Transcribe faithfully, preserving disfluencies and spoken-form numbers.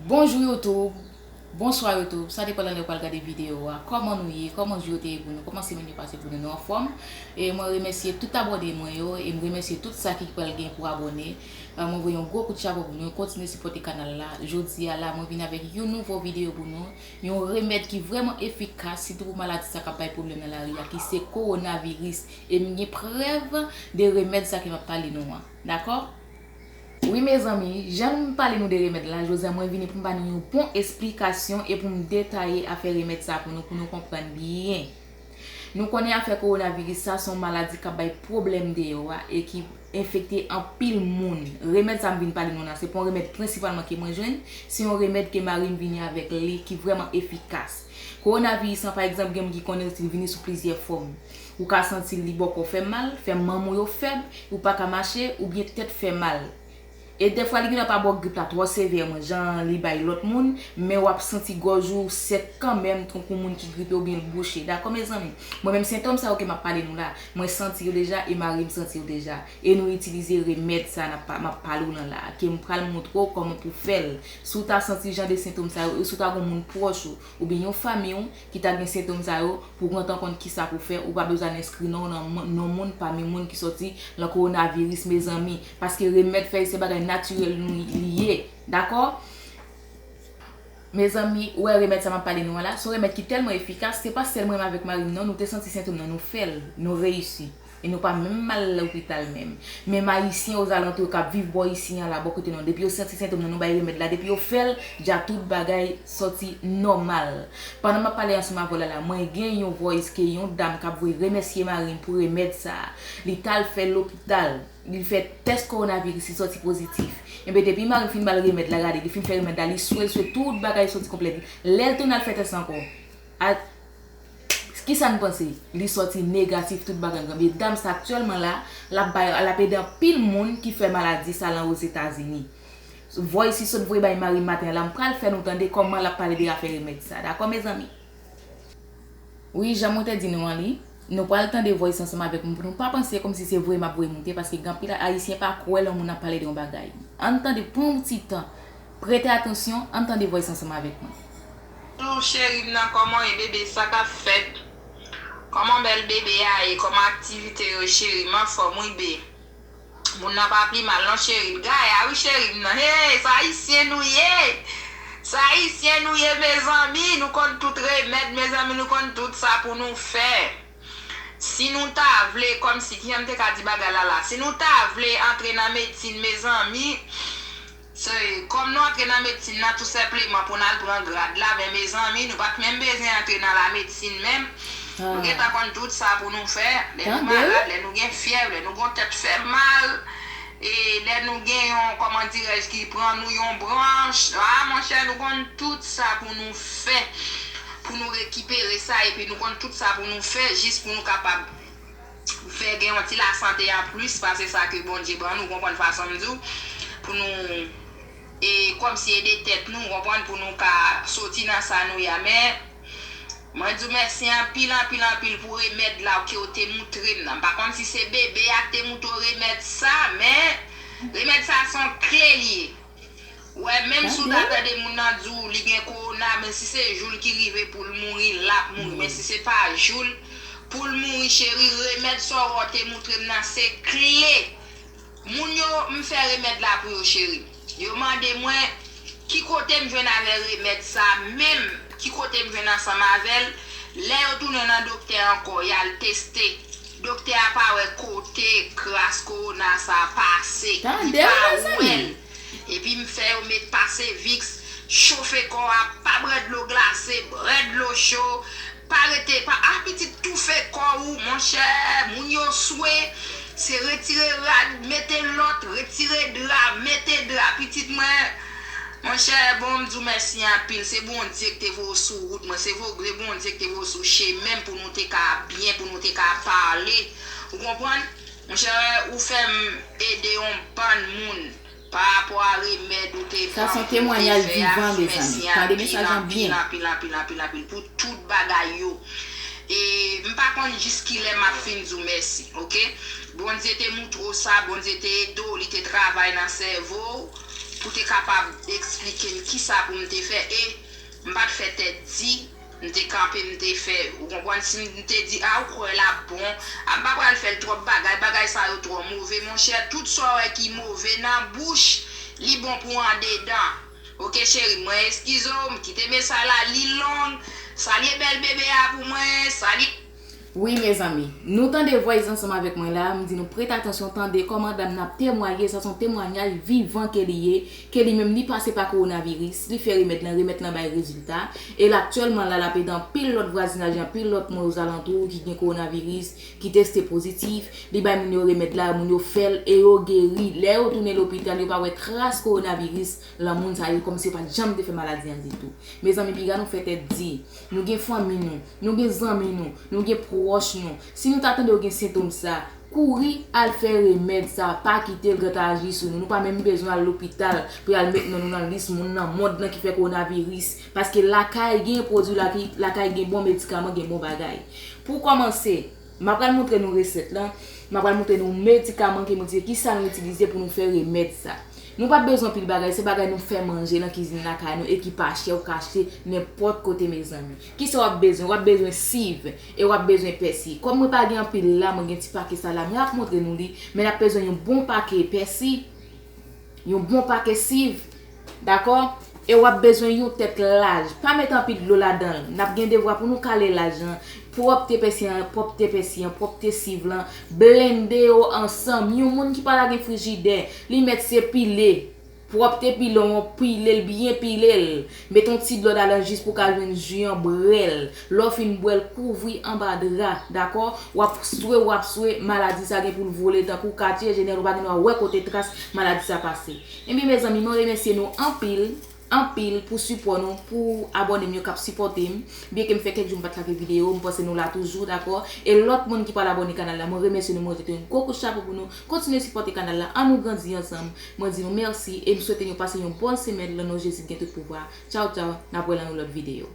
Bonjou YouTube, bonswa YouTube, sa depann lè w pral gade videyo a. Kòman nou ye? Kòman jou yo te ye pou nou? Kòman semèn yo pase pou nou? Nou anfòm? E mwen remèsye tout abòne mwen yo, e m remèsye tout sa ki pral gen pou abòne. E, mwen voye yon gwo kout chapo pou nou, kontinye sipòte kanal la. Jodi a la, mwen vin avèk yon nouvo videyo pou nou, yon remèd ki vrèman efikas, sitou pou maladi sa k ap bay pwoblèm nan lari a, ki se kowonaviris. E m gen prèv de remèd sa ke m ap pale nou an. Dakò? Wi mezanmi, jan m pale nou de remèd la, jodi a mwen vini pou m ba nou yon bon esplikasyon e pou m detaye afè remèd sa pou nou, pou nou konprann byen. Nou konnen afè kowonaviris sa se yon maladi k ap bay pwoblèm deyò a e ki enfekte anpil moun. Remèd sa m vin pale nou la, se pa yon remèd prensipalman ke mwen jwenn, se yon remèd ke mari m vini avèk li ki vrèman efikas. Kowonaviris lan, pa egzanp, gen moun ki konnen li vini sou plizyè fòm. Ou ka santi li bòkò fè mal, fè manm ou yo fèb, ou pa ka mache, oubyen tèt fè mal. E dèfwa li gendwa pa ba w grip la twò sevèman, jan li bay lòt moun, men w ap santi gòj ou sèk kanmenm, tankou moun ki gripe oubyen l bouche. Dakò, mezanmi? Mwen menm, sentòm sa yo ke m ap pale nou la, mwen santi yo deja e mari m santi yo deja. E nou itilize remèd sa n ap pa-, m ap pale w lan la, ke m pral montre w kòman pou fè l. Si w ta santi jan de sentòm sa yo, e si w ta gen moun pwòch ou, oubyen yon fanmi w ki ta gen sentòm sa yo, pou w rann kont kisa pou fè, ou pa bezwen enskri non w nan m-, non moun pami moun ki sòti lan kowonaviris, mezanmi. Paske remèd fèy se bagay natirèl nou li ye. Dakò? Mezanmi, ou wè remèd sa m ap pale nou an la, se yon remèd ki tèlman efikas, se pa sèl mwen menm avèk mari m non, nou te santi sentòm nan, nou fè l, nou reyisi. E nou pa menm al lopital menm. Menm Ayisyen ozalantou yo k ap viv bò isi an la, bò kote nou, depi yo santi sentòm nan, nou bay remèd la, depi yo fè l, dja tout bagay sòti nòmal. Pandan m ap pale ansanm avè w la la, mwen gen yon voice ke yon dam k ap voye remèsye mari m pou remèd sa a. Li t al fè lopital, li fè tès kowonaviris, li sòti pozitif. Enben, depi mari m fin ba l remèd la, gade, li fin fè remèd la, li swe, l swe, tout bagay sòti konplèt. Lè l tounen al fè tès ankò, a, kisa n panse? Li sòti negatif, tout bagay. Ebyen, dam sa aktyèlman la, l ap bay, l ap ede anpil moun ki fè maladi sa lan Ozetazini. Voice li sot voye bay mari m maten an la, m pral fè nou tande kòman l ap pale de afè remèd sa. Dakò, mezanmi? Wi, jan mwen te di nou an li, nou pral tande voice ansanm avèk mwen pou nou pa panse kòmsi se voye m ap voye moute, paske gen anpil Ayisyen pa kwè lè yon moun ap pale de yon bagay. Ann tande, pran yon ti tan, prete atansyon, ann tande voice ansanm avèk mwen. Bonjou cheri m nan, kòman w ye bebe? Sa k ap fèt? Kòman bèl bebe a ye? Kòman aktivite yo cheri? M anfòm wi be. Moun nan pa pi mal non cheri. Gaya wi cheri m nan. Hey, sa ayisyen nou ye. Sa ayisyen nou ye mezanmi. Nou konn tout remèd mezanmi. Nou konn tout sa pou nou fè. Si nou ta vle, kòmsi, kijan m te ka di bagay la la? Si nou ta vle antre nan medsin mezanmi, se, kòm nou antre nan medsin nan tou senpleman pou n al pran grad la, men mezanmi, nou pa t menm bezwen antre nan lamedsin menm. Nou gentan konn tout sa pou nou fè. Lè nou malad, lè nou gen fyèv, lè nou gon tèt fè mal, e lè nou gen yon, kòman dirèj, ki pran nou yon branch, a, monchè, nou konn tout sa pou nou fè, pou nou rekipere sa, epi nou konn tout sa pou nou fè, jis pou nou kapab fè gen yon ti lasante anplis pase sa ke Bondye ban nou, w konprann fason m di w, pou nou, e, kòmsi ede tèt nou, w konprann, pou nou ka soti nan sa nou ye a. Men, mwen di w mèsi anpil, anpil, anpil pou remèd la ke w te moutre m nan. M pa konn si se bebe a k te moutre w remèd sa, men remèd sa se yon kle li ye. Wè, menm si w ta tande moun nan di w li gen kowona, men si se jou l ki rive pou l mouri, l ap mouri. Men si se pa jou l pou l mouri, cheri, remèd sa w wè w te moutre m nan, se kle. Moun yo, m fè remèd la pou yo, cheri. Yo mande mwen ki kote m jwenn avè remèd sa, menm ki kote m jwenn ansanm avè l. Lè yo tounen nan doktè ankò, y al teste. Doktè a pa wè kote kras kowona sa pase. Li pa wè l. Epi m fè yo met Paseviks, chofe kò a, pa bwè dlo glase, bwè dlo cho, pa rete, pa, ah, pitit, toufe kò ou, monchè, moun yo swe, se retire rad, mete lòt, retire dra, mete dra, pitit mwen, monchè, bon, m di w mèsi anpil, se Bondye ki te voye w sou wout mwen, se vo-, se Bondye ki te voye w sou chemen m pou nou te ka byen, pou nou te ka pale, ou konprann? Monchè, ou fè m ede yon bann moun pa rapò a remèd ou te ban m pou te fè a. Mèsi anpil, anpil, anpil, anpil, anpil, anpil pou tout bagay yo. E m pa konn jis kilè m ap fin di w mèsi, oke? Bondye te moutre w sa, Bondye te ede w, li te travay nan sèvo w. pou te kapab eksplike m kisa pou m te fè e m pa t fè tèt di, m te kanpe, m te fè, ou konprann, si m te di, a, ou kwè l ap bon, a, m pa pral fè l twòp bagay, bagay sa yo twò move, monchè, tout sa w wè ki move nan bouch, li bon pou andedan. Oke, cheri, mwen eskize w, m kite mesaj la, li long, salye bèl bebe a pou mwen, salye. Wi, mezanmi, nou tande vwa Iz ansanm avèk mwen la, m di nou prete atansyon, tande kòman dam nan ap temwaye, sa se yon temwayaj vivan ke li ye, ke li menm li pase pa kowonaviris, li fè remèd lan, remèd lan bay rezilta, e l aktyèlman la, l ap ede anpil lòt vwazinaj, anpil lòt moun ozalantou ki gen kowonaviris, ki teste pozitif, li bay moun yo remèd la, moun yo fè l, e yo geri. Lè yo tounen lopital, yo pa wè tras kowonaviris lan moun sa yo, kòmsi yo pa t janm te fè maladi an ditou. Mezanmi, piga nou fè tèt di, nou gen fanmi nou, nou gen zanmi nou, nou gen pwòch nou. Si nou ta tande yo gen sentòm sa, kouri al fè remèd sa, pa kite l gentan aji sou nou. Nou pa menm bezwen al lopital pou y al met non nou nan lis moun nan mond lan ki fè kowonaviris. Paske lakay gen pwodui, lakay, lakay gen bon medikaman, gen bon bagay. Pou kòmanse, m ap pral montre nou resèt lan, m ap pral montre nou medikaman ke mwen itilize, kisa nou itilize pou nou fè remèd sa. Nou pa bezwen anpil bagay, se bagay nou fè manje nan kizin lakay nou e ki pa chè, ou ka achte nenpòt kote, mezanmi. Kisa w ap bezwen? W ap bezwen siv e w ap bezwen pèsi. Kòm mwen pa gen anpil la, mwen gen ti pake sa la, mwen ap montre nou li, men n ap bezwen yon bon pake pèsi, yon bon pake siv, dakò? E w ap bezwen yon tèt laj. Pa met anpil dlo ladan l. N ap gen devwa pou nou kale laj lan. Pwòpte pèsi an, pwòpte pèsi an, pwòpte siv lan. Blende yo ansanm. Yon moun ki pa ta gen frijidè, li mèt se pile. Pwòpte pilon an, pile l, byen pile l. Met yon ti dlo ladan l jis pou w ka jwenn ji an, bwè l. Lè w fin bwè l, kouvri anba dra, dakò? W ap swe, w ap swe, maladi sa gen pou l vole tankou katye jenèl, ou pa gen dwa wè kote tras maladi sa pase. Ebyen, mezanmi, mwen remèsye nou anpil, anpil pou sipò nou, pou abòne m yo k ap sipòte m. Byenke m fè kèk jou m pa t lage videyo, m panse nou la toujou, dakò? E lòt moun ki pral abòne kanal la, mwen remèsye nou, mwen jete yon gwo kout chapo pou nou. Kontinye sipòte kanal la, ann nou grandi ansanm. Mwen di nou mèsi e m swete nou pase yon bòn semèn lan non Jezi ki gen tout pouvwa. Tchaw, tchaw, n ap wè lan yon lòt videyo.